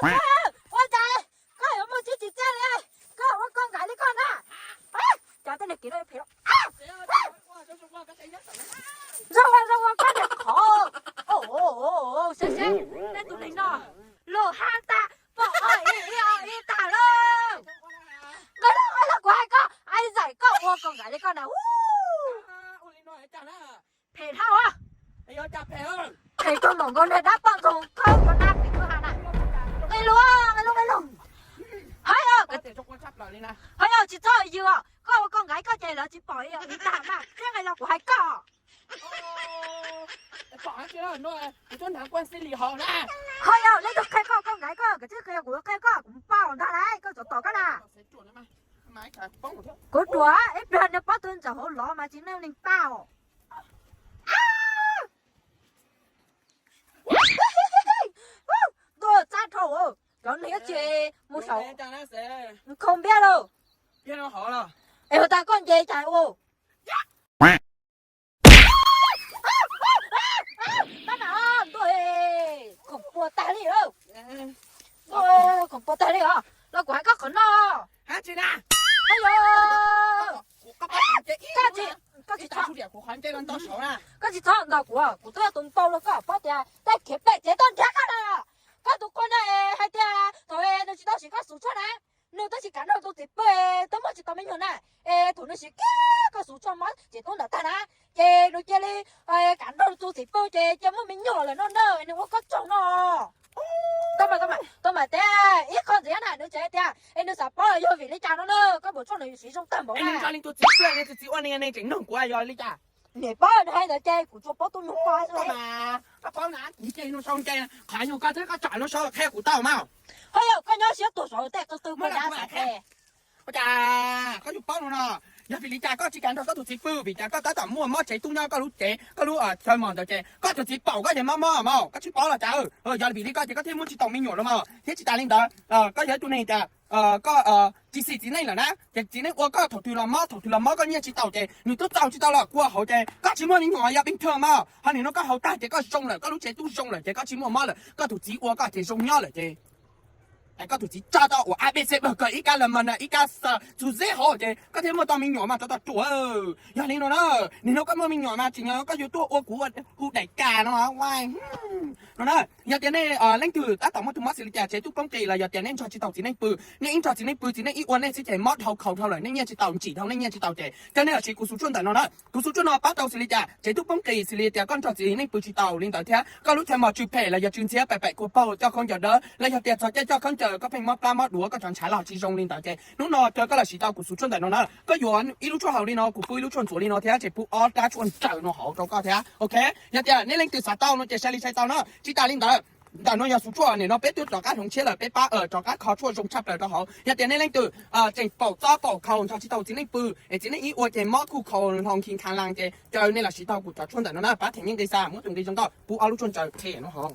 Ua cas koj yuav muaj txiaj txim txaj li, koj ua koj nkaim li koj na. Cov tej niag kev no phem. Zoo ua zoo ua koj niag qhov. Seb seb, nej tus neeg no lus hab tag, pom ib ib tag lauj. Nqe lauj, nqe lauj, kuv hais koj, ib zaim koj ua koj nkaim li koj na. Phem dhau. Phem kawg npaum nkaus niag dab poj ntxoog khawb koj dab phem kawg ha na. Nqe lauj, nqe lauj, nqe lauj. Hais, hais tsis txhob yws os, koj ua koj nkaim koj ces lawv tsis pom ib tag na, thiab nqe lauj kuv hais koj. Hais yog leej twg qhia koj koj nkaim koj, koj tsis qhia kuv qhia koj, kuv mus pauj ntag lauj, koj txhob tom koj na. Kuv ruam ib pliag niag pob tw ntsaum hauv lov mas tsis neej neeg pauj. Ntuj, txaj dhau, cov neeg ib txhis mus saum, khau npiab lauj. Es ua tas koj nce cas ua. Ntuj, khoom pua tag li, khoom pua tag li os. Los kuv hais koj qhov no. Koj tsis txhob ntaus kuv, kuv twb yog tus ntaus los koj paub tias tej khiav pem tsev tuaj nrhiav koj na. Koj tus qhua no hais tias thaum nws tsis tau siv koj xub tshuaj na, nws twb tsis kam nrog tus txiv pw, twb muaj tsis tau me nyuam na. Es thaum nws siv kiag koj xub tshuaj mob tsev tub ntawd tag na, ces nws cia li kam nrog tus txiv pw ces cia muaj me nyuam lawm no na, nws ua koj tsaug no. Tau mas, tau mas, tau mas tias ib qho ntxiv na nws tseem hais tias es nws xav paub yog vim li cas no na, koj npawg tshuaj nws yuav siv zoo tag npaum na. Nws nrog leej twg txiv pw, leej twg txiv ua neeg, neeg tseem nug kuv yog li cas? Niam paub nws hais ntawd ces kuv tsuas paub tub nyuag qhov xwb mas. Koj paub na, kuv ces nug sau nce, qhov nyuag koj twb koj tsom lub saub qhia kuv tau mas. Ho yog koj nyob siab tuag saud tej qw qw koj dab xav qhia. Ua cas koj yuav paub no no, yog vim li cas koj tsis kam nrog koj tus txiv pw, vim cas koj tab tom muaj mob tsev tub nyob koj lub tsev, koj lub chaw mos ntawd ces koj tus txiv paum koj ces mob mob mas koj tsis paub los cas? Yog vim li koj ces koj thiaj muaj tsis tau me nyuam los mas. Thiab tsis tas li ntawd, koj yog ib tug neeg tias koj tsis xis txiv neej lawm na, ces txiv neej ua koj thaum twg los mob, thaum twg los mob koj nyiaj tsis tau ces nws twb txaus tsis tau los kua hauv ces koj tsis muaj me nyuam yog peb thawj mas. Ho nim no koj haus tag ces koj zoo lawm, koj lub tsev tub zoo lawm ces koj tsis muaj mob lawm, koj tus txiv ua koj ces zoo nyob lawm ces koj tus txiv tso tau ua a b c b kawg ib kab los mas na ib kab xav txug zeb hauv ces koj thiaj muaj tau me nyuam mas rov tau ruam. Yog li no na, nim no koj muaj me nyuam mas tsim nyog koj yuav tuaj ua kuv hu daim kas no. No na, yog tias nej leej twg tab tom muaj tus mob xws li cas tsev tub poob qis los yog tias nej nrog tsis tau txiv neej pw, nej ib nrog txiv neej pw txiv neej ib ua nej xwb ces mob dhau khaus dhau lawm, nej nyiaj tsis tau, ntsim dhau nej nyiaj tsis tau ces cov nej los siv kuv xub tshuaj ntawm no na. Kuv xub tshuaj no pab tau xws li cas tsev tub poob qis, xws li tias koj nrog txiv neej pw tsis tau li ntawd thiab koj lub chaw mos tsw phem los yog tsw ntxhiab pem pem kua paug coj khaub ncaws dawb los yog tias txog caij coj khaub ncaws koj pheej mob plab mob duav koj cov ntshav los tsis zoo li ntawd ces hnub no caw koj los siv tau kuv xub tshuaj ntawm no na. Koj yuav ib lub tshuaj haus li no, kuv pub ib lub tshuaj ntxuav li no thiab tseem pub ob rab tshuaj nraws no hauv rau koj thiab. Ok, yog tias nej leej twg xav tau no ces sai li sai tau na. Tsis tas li ntawd, ntawm no yog xub tshuaj, nim no peb twb rov qab hloov tshiab lawm, peb pab rov qab kho tshuaj zoo tshaj plaws rau hauv. Yog tias nej leej twg tseem paum txob paum khaus nrog tsis tau txiv neej pw es txiv neej ib ua ces mob kuj khaus hlo nkhi nkha las ces caw nej los siv tau kuv cov tshuaj ntawm no na, pab them nyiaj nqi xa muab tus nqi zoo nkauj pub ob lub tshuaj ntsaws qhia no hauv.